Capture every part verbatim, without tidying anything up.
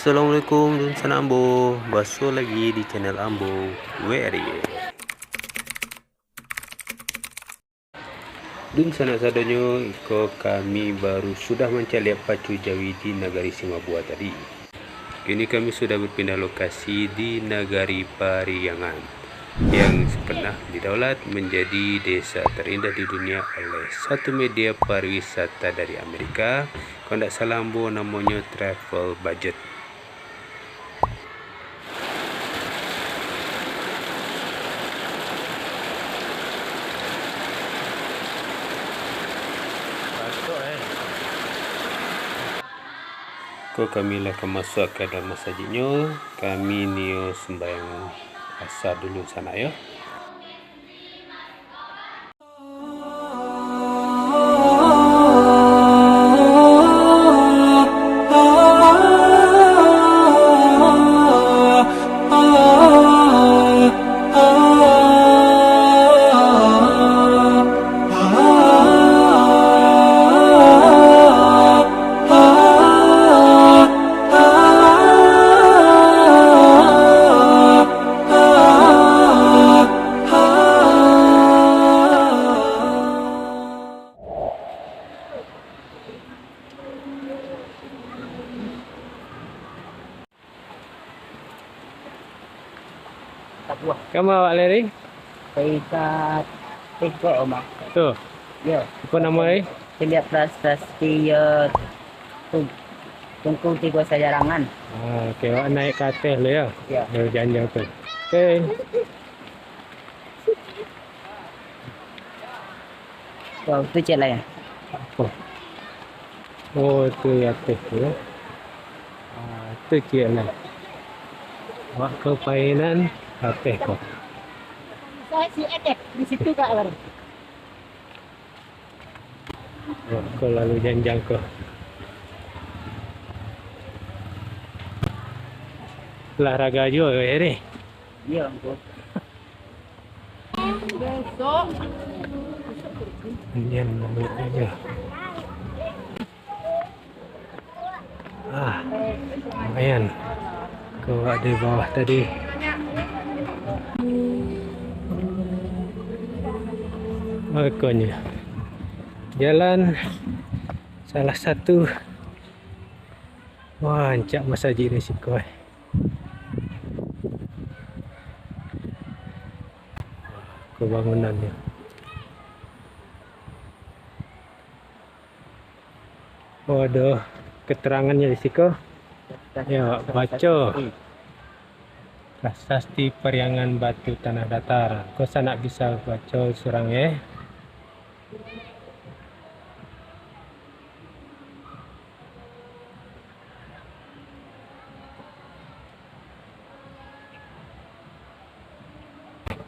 Assalamualaikum, dunsanak ambo. Basuo lagi di channel ambo, W R Y. Dunsanak sadonyo, iko kami baru sudah mancaliak pacu jawi di nagari Simabua tadi. Kini kami sudah berpindah lokasi di nagari Pariangan yang pernah didaulat menjadi desa terindah di dunia oleh satu media pariwisata dari Amerika. Kalau ndak salah ambo namonyo Travel Budget. Ko kami lah ka masuak ka dalam masajiknyo, kami nio sumbayang asa dulu sanak yo. Kama awak lai? Pai ka Tengkok, Oma. Tu. Yo. Apo namo lai? Caliak prasasti, yo, Tung-, Tungku Tigo Sajarangan. Ah, oke, awak naiak ka ateh dulu yo. Yo. Yo, janjang tu. Oke. Wah, tu cek lah yo. Apo? Oh, tu ateh tu yo. Ah, tu cek lah. Awak ka painan ateh ko. Saya si Edek di situ, Kak, baru. Wah, ko lalu janjang ko. Olahraga juo ko, yo, ni? Iyo, Angku. Nian naik aja. Ah, lumayan. Ko awak di bawah tadi. Pokoknyo jalan salah satu. Wah, rancak masajik di siko, eh. Ko bangunannyo. Oh, ado keterangannyo di siko. Yo, baco. Prasasti Pariangan Batu Tanah Datar. Ko sanak bisa baco surang, eh.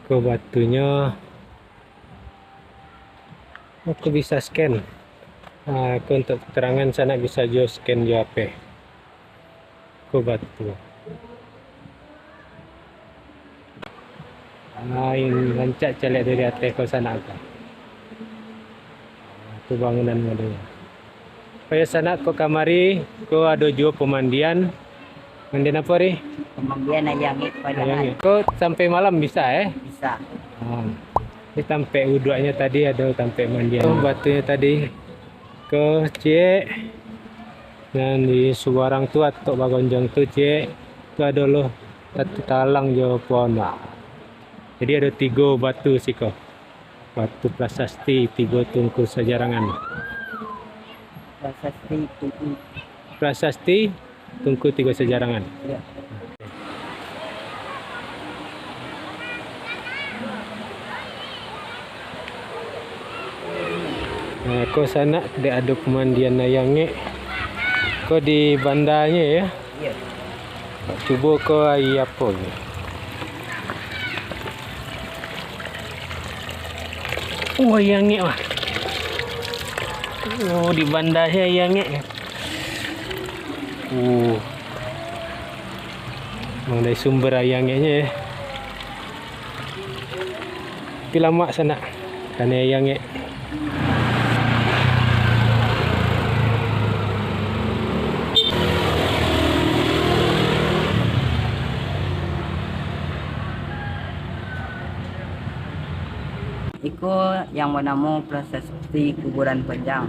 Ko batunyo, oh, ko bisa scan. Ah, ko untuk keterangan sanak bisa juo scan jo H P. Ko batu. Ah, ini rancak caliak dari ateh ko sanak ko. Tu bangunan model. Payah sanak ko kamari, ko ado juo pemandian. Mandian apo, Ri? Pemandian Aia Angek Pariangan. Aia Angek. Ko sampai malam bisa, eh? Bisa. Ah. Di tampek wuduaknyo tadi ado tampek mandian. Oh, batunyo tadi. Ko ciek. Nan di subarang tu atok bagonjong tu ciek. Tu ado lo tatu talang jo pohon. Nah. Jadi ado tigo batu siko. Batu prasasti tigo tungku sajarangan. Prasasti tungku. Prasasti tungku tigo sajarangan. Ya. Nah, ko sanak dek ado pemandian Aia Angek. Ko di bandanyo yo. Iyo. Cubo ko aia apo ni? Oh, aia angek, wah. Oh, di banda se aia angek. Oh. Memang dari sumber aia angeknyo, yo. Tapi lamak sanak. Kanai aia angek. Iko yang banamo Prasasti Kuburan Panjang,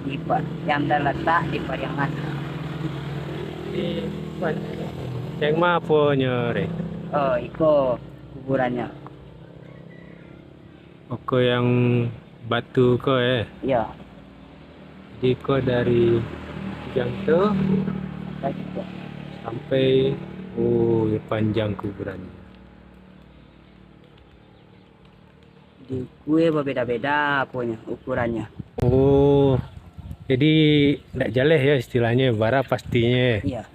di Pa-, yang talatak di Pariangan. Di Pan-, yang ma aponyo, Re? Oh, iko kuburannyo. Oko yang batu ko, eh? Iyo. Jadi, ko dari Jangto sampai, oh, ya, panjang kuburan. Di kue babeda-beda aponyo, ukurannyo. Oh, jadi ndak jaleh ya istilahnyo, bara pastinyo. Iyo.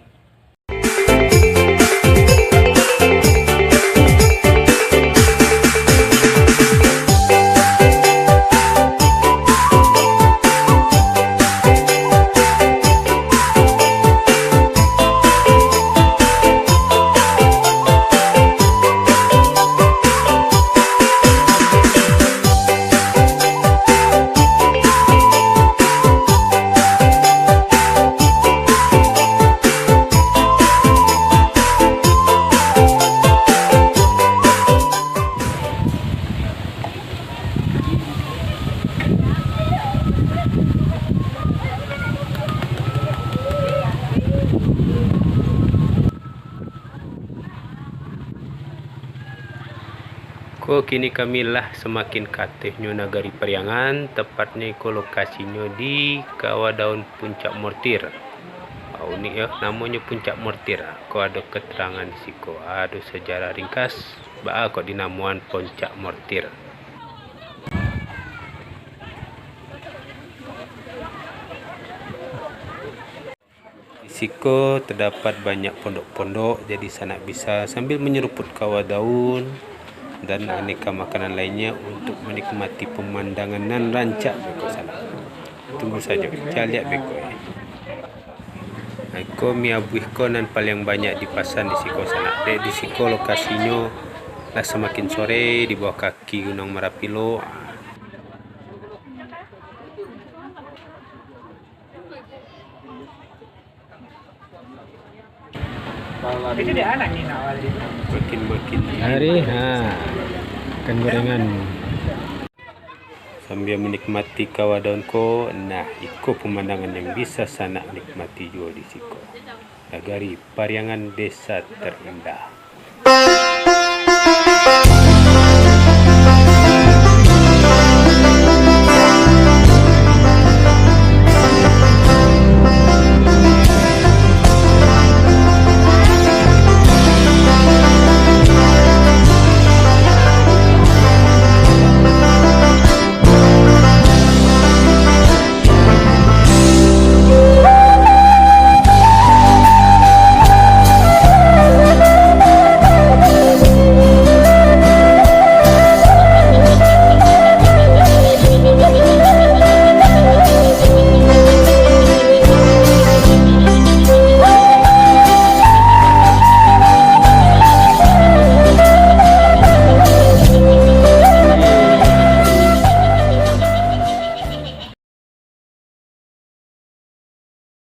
Ko kini kami lah samakin ka atehnyo Nagari Pariangan, tepatnyo iko lokasinyo di Kawah Daun Puncak Mortir. Ah, unik yo, namonyo Puncak Mortir. Ko ado keterangan di siko, ado sejarah ringkas, baa kok dinamoan Puncak Mortir. Di siko terdapat banyak pondok-pondok, jadi sanak bisa sambil menyeruput kawah daun dan aneka makanan lainnya untuk menikmati pemandangan nan rancak beko sanak. Tunggu sajo, caliak beko. Nah, iko mi abuih ko nan paliang banyak dipasan di siko sanak. Dek di siko lokasinyo lah samakin sore di bawah kaki Gunung Marapi lo. Makin-makin hari, ha, ikan gorengan. Sambil menikmati kawah daun ko, nah, iko pemandangan yang bisa sanak nikmati juo di siko. Nagari Pariangan, desa terindah.